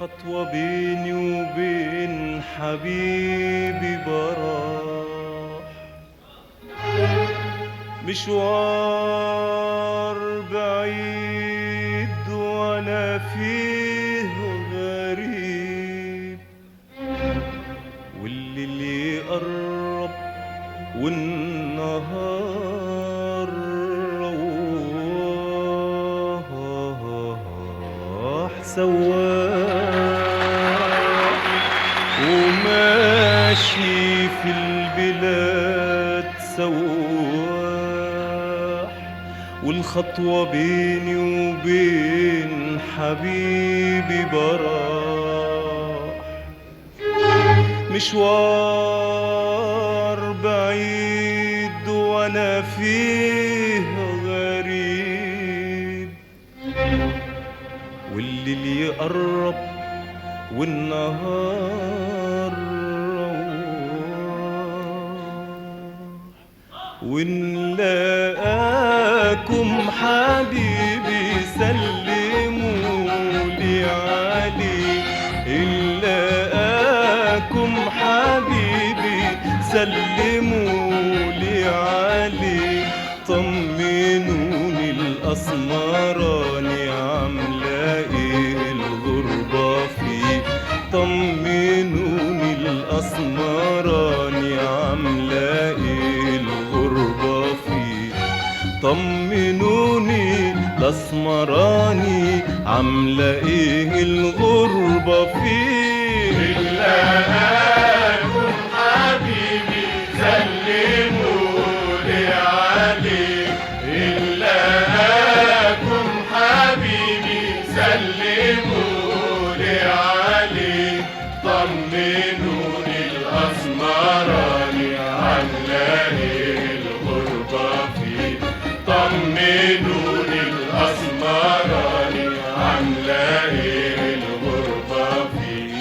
والخطوة بيني وبين حبيبي براح. مشوار بعيد وانا فيه غريب، والليل يقرب والنهار رواح سواح، وماشي في البلاد سواح. والخطوة بيني وبين حبيبي براح. مشوار بعيد وانا فيه غريب، والليل يقرب والنهار رواح. ونلاقاكم حبيبي سلموا لي عليه، نلاقاكم حبيبي سلموا لي عليه. طمنوني الأسمراني عاملة ايه الغربة فيه، طمنوني الأسمراني عاملة ايه الغربة فيه، طمنوني الأسمراني عاملة ايه الغربة فيه. نلاقاكم حبيبي سلموا لي عليه، نلاقاكم حبيبي سلموا لي عليه. طمنوني الأسمراني عاملة ايه الغربة فيه، طمنوني الأسمراني عاملة ايه الغربة فيه،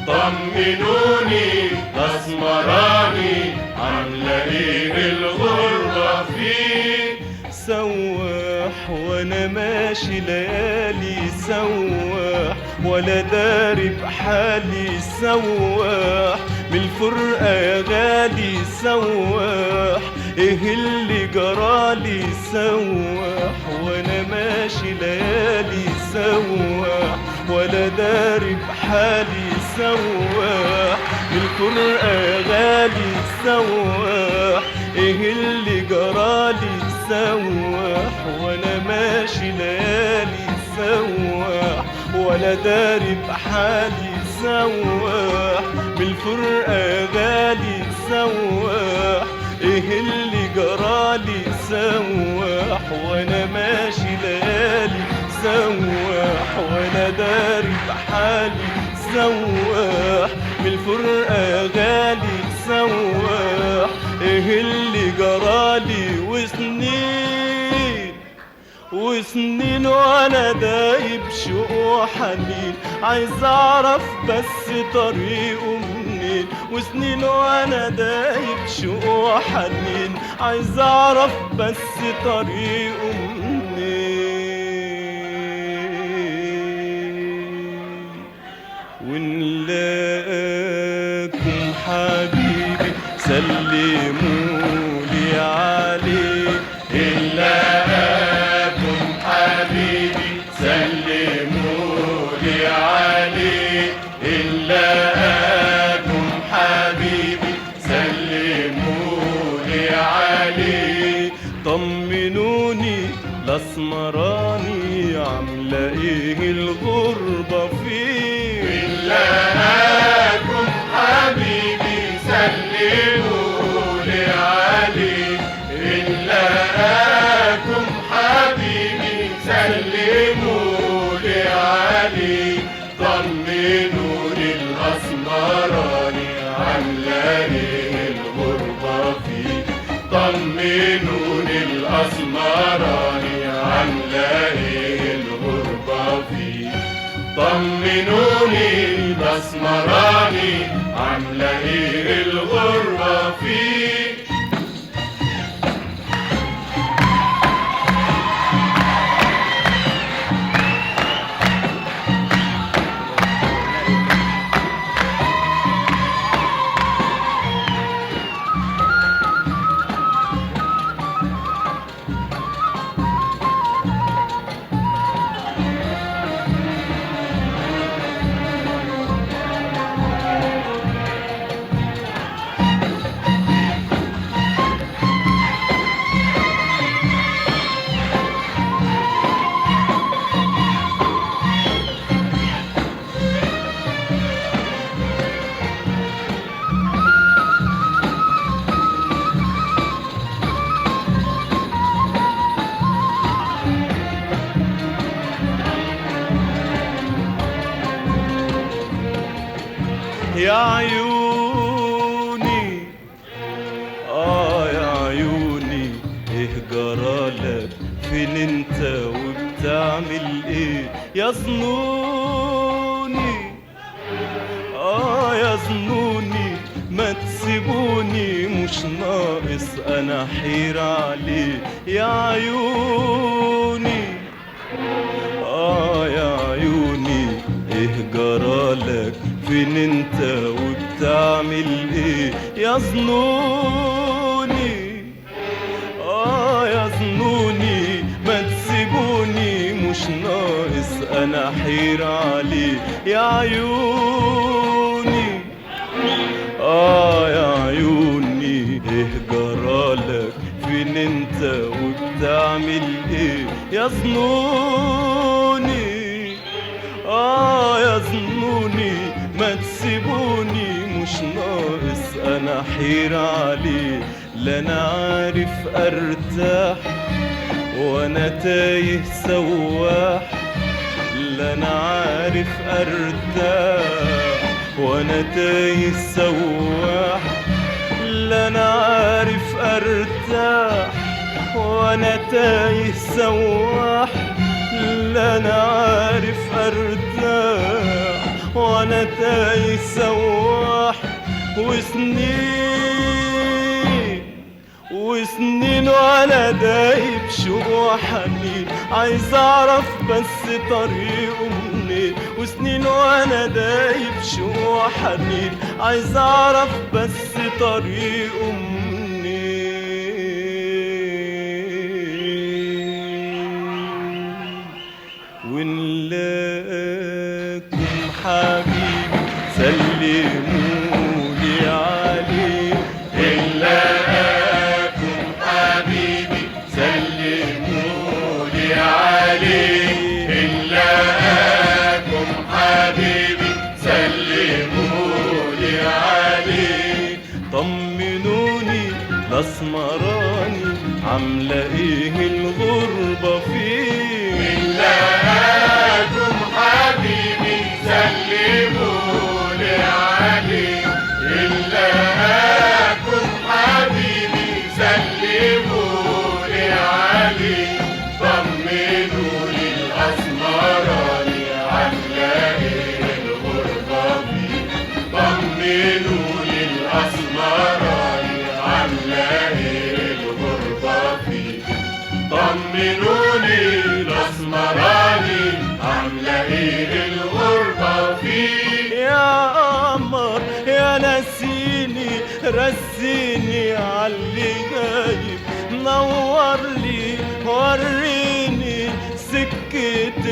طمنوني الأسمراني عاملة ايه الغربة فيه. سواح وانا ماشي ليالي سواح، ولا داري بحالي سواح، من الفرقة يا غالي سواح، ايه اللي جرالي سواح. وانا ماشي ليالي سواح، ولا داري بحالي سواح، من الفرقة يا غالي سواح، ايه اللي جرالي سواح. وانا ماشي ليالي سواح، ولا داري بحالي سواح، من الفرقة غالي سواح، ايه اللي جرالي سواح. وانا ماشي ليالي سواح، ولا داري بحالي سواح، من الفرقة غالي سواح، ايه اللي جرالي. وسنين وسنين وانا دايب شوق وحنين، عايز اعرف بس طريقه منين. وسنين وانا دايب شوق وحنين، عايز اعرف بس طريقه منين. ونلاقاكم حبيبي سلموا لي عليه، نلاقاكم حبيبي سلموا لي عليه، نلاقاكم حبيبي سلموا لي عليه. طمنوني الأسمراني عاملة ايه الغربة فيه. نلاقاكم حبيبي سلموا لي عليه، نلاقاكم حبيبي سلموا لي عليه. طمنوني الأسمراني عاملة ايه الغربة فيه، طمنوني الأسمراني عاملة ايه الغربة فيه، طمنوني الأسمراني عاملة ايه الغربة فيه. يا عيوني، آه يا عيوني، إيه جرالك؟ فين انت وبتعمل ايه؟ يا ظنوني، آه يا ظنوني، ما تسيبوني، مش ناقص انا حير عليه. يا عيوني، آه يا عيوني، ايه جرالك؟ فين انت وبتعمل ايه؟ يا ظنوني، آه يا ظنوني، ما تسيبوني، مش ناقص انا حير عليه. يا عيوني، آه يا عيوني، ايه جرالك؟ فين انت وبتعمل ايه؟ يا ظنوني، آه يا ظنوني، ما تسيبوني، مش ناقص انا حير عليه. لا انا عارف ارتاح وانا تايه سواح، لا انا عارف ارتاح وانا تايه سواح، لا انا عارف ارتاح وانا تايه سواح، لا انا عارف ارتاح وانا تايه سواح. وسنين وسنين وانا دايب شوق وحنين، عايز اعرف بس طريقه منين. وسنين وانا دايب شوق وحنين، عايز اعرف بس طريقه منين. ونلاقيكم حبيبي سلمولي عليه، نلاقاكم حبيبي سلمولي عليه، نلاقاكم حبيبي سلمولي عليه. طمنوني الاسمراني عاملة ايه الغربة فيه؟ نلاقاكم حبيبي سلمولي عليه، نلاقاكم حبيبي سلمولي عليه. طمنوني الأسمراني عاملة إيه الغربة فيه، طمنوني الأسمراني عاملة إيه الغربة فيه، طمنوني الأسمراني عاملة إيه الغربة فيه. يا قمر يا نسيني رسيني عاللي غايب، نور لي وريني سكة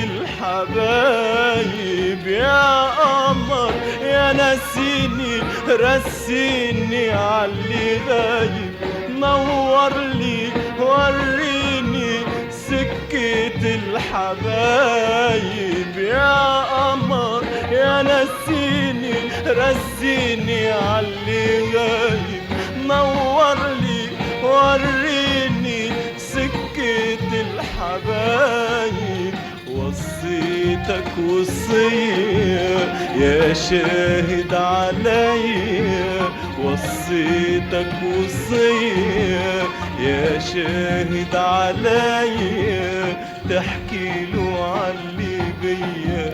الحبايب. يا قمر يا نسيني رسيني عاللي غايب، نور لي وريني سكة الحبايب. يا قمر يا نسيني رسيني عاللي غايب، نور لي وريني سكة الحبايب. وصيتك وصية يا شاهد عليا، وصيتك وصية يا شاهد عليا، تحكي له عاللي بيا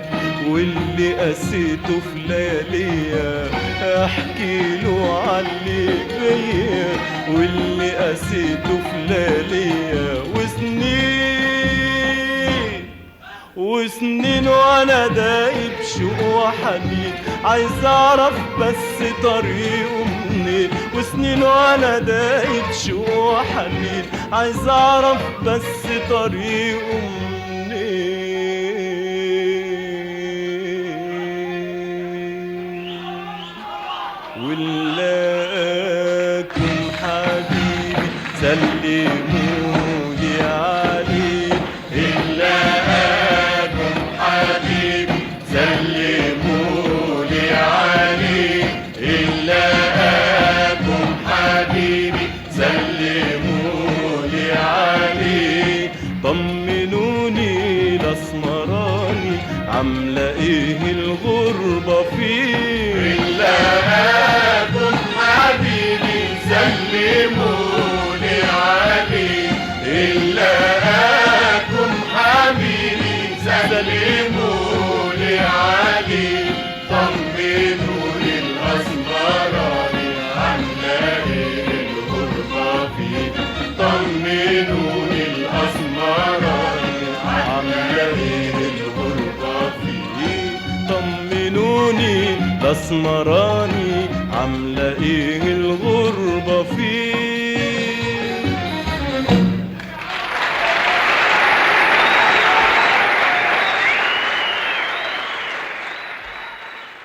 واللي قسيته في لياليا. احكي له عاللي بيا واللي قسيته في لياليا. وسنين وسنين وانا دايب شوق وحنين، عايز اعرف بس طريقه منين. وسنين وانا دايب شوق وحنين، عايز اعرف بس طريقه منين. ولاكم حبيبي سلمولي عليه، نلاقاكم حبيبي سلمولي عليه، نلاقاكم حبيبي سلمولي عليه. طمنوني الاسمراني عاملة ايه الغربة فيه؟ نلاقاكم إلاكم حبيبي سلموا لي عليه، طمنوني الأسمراني عاملة إيه الغربة فيه، طمنوني الأسمراني عاملة إيه الغربة فيه، طمنوني الأسمراني عاملة إيه الغربة فيه.